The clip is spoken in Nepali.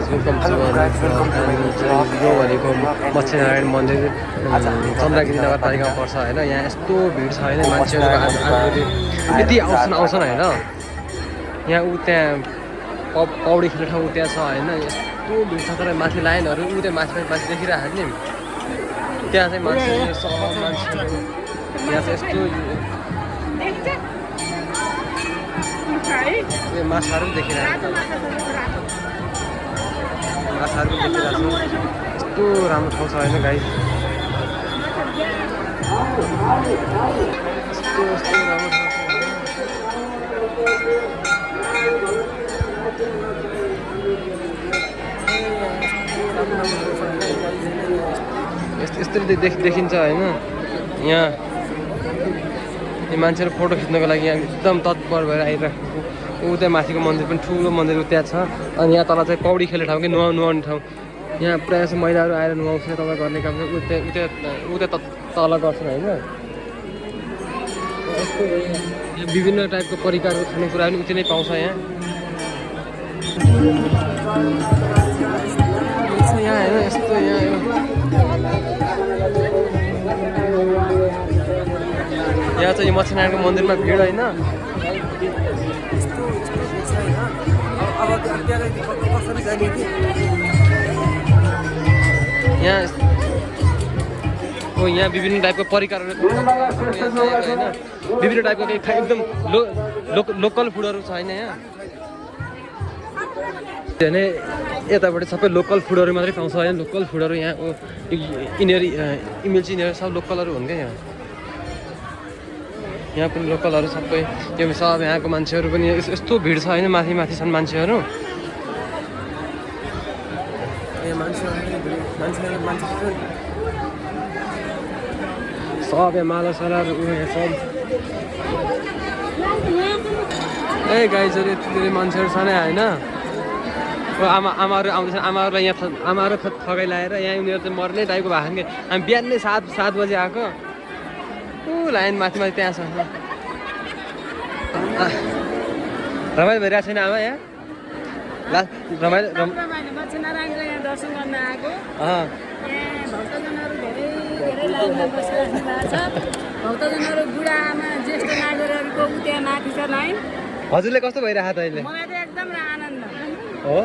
वेलकम टु यो भनेको मत्स्यनारायण मन्दिर चन्द्रगिरी नगरपालिकामा पर्छ होइन। यहाँ यस्तो भिड छ होइन, मान्छेहरू यति आउँछन् होइन। यहाँ ऊ त्यहाँ पौडी खेल्ने ठाउँ त्यहाँ छ होइन, यस्तो भिड छ। तर माथि लाइनहरू ऊ त्यहाँ माथि देखिरहेको नि, त्यहाँ चाहिँ मान्छेहरू यहाँ चाहिँ यस्तो माछाहरू देखिरहेको माछाहरू पनि देखिरहेको छ। यस्तो राम्रो ठाउँ छ होइन गाइस, यस्तो राम्रो ठाउँ छ। यस्तरी देखिन्छ होइन। यहाँ मान्छेहरू फोटो खिच्नको लागि यहाँ एकदम तत्पर भएर आइरहेको। ऊ त्यहाँ माथिको मन्दिर पनि ठुलो मन्दिर त्यहाँ छ। अनि यहाँ तल चाहिँ पौडी खेल्ने ठाउँ कि नुहाउने ठाउँ। यहाँ प्रायः जस्तो महिलाहरू आएर नुहाउँछ तपाईँ गर्ने काम चाहिँ ऊ त्यहाँ तल गर्छन् होइन। यस्तो विभिन्न टाइपको परिकारको खानेकुरा पनि उति नै पाउँछ यहाँ। यहाँ होइन यस्तो यहाँ यहाँ चाहिँ यो मत्स्यनारायणको मन्दिरमा भिड होइन। यहाँ विभिन्न टाइपको परिकारहरू होइन, विभिन्न टाइपको एकदम लोकल फुडहरू छ होइन। यहाँ भने यतापट्टि सबै लोकल फुडहरू मात्रै पाउँछ होइन। लोकल फुडहरू यहाँ यिनीहरू इमेल्ची यिनीहरू सब लोकलहरू हुन् क्या। यहाँ पनि लोकलहरू सबै यो सब यहाँको मान्छेहरू पनि यस्तो भिड छ होइन। माथि छन् मान्छेहरू। सब यहाँ मालासालाहरू सब गाइजहरू यति धेरै मान्छेहरू छ नि होइन। आमाहरू आउँदैछन्, आमाहरूलाई यहाँ आमाहरू थकाइ लगाएर यहाँ उनीहरू चाहिँ मर्ने टाइपको भएको कि हामी बिहान नै 7 बजी आएको। ऊ लाइन माथि त्यहाँ छ। रमाइलो भइरहेको छैन आमा यहाँ? रमाइलो मत्स्यनारायणको यहाँ दर्शन गर्न आएको। भक्तजनहरू धेरै लाइनमा बसिराख्नु भएको छ। भक्तजनहरू बुढा आमा ज्येष्ठ नागरिकहरूको त्यहाँ माथि छ लाइन। हजुरले कस्तो भइरहेको त अहिले? मलाई त एकदम आनन्द हो।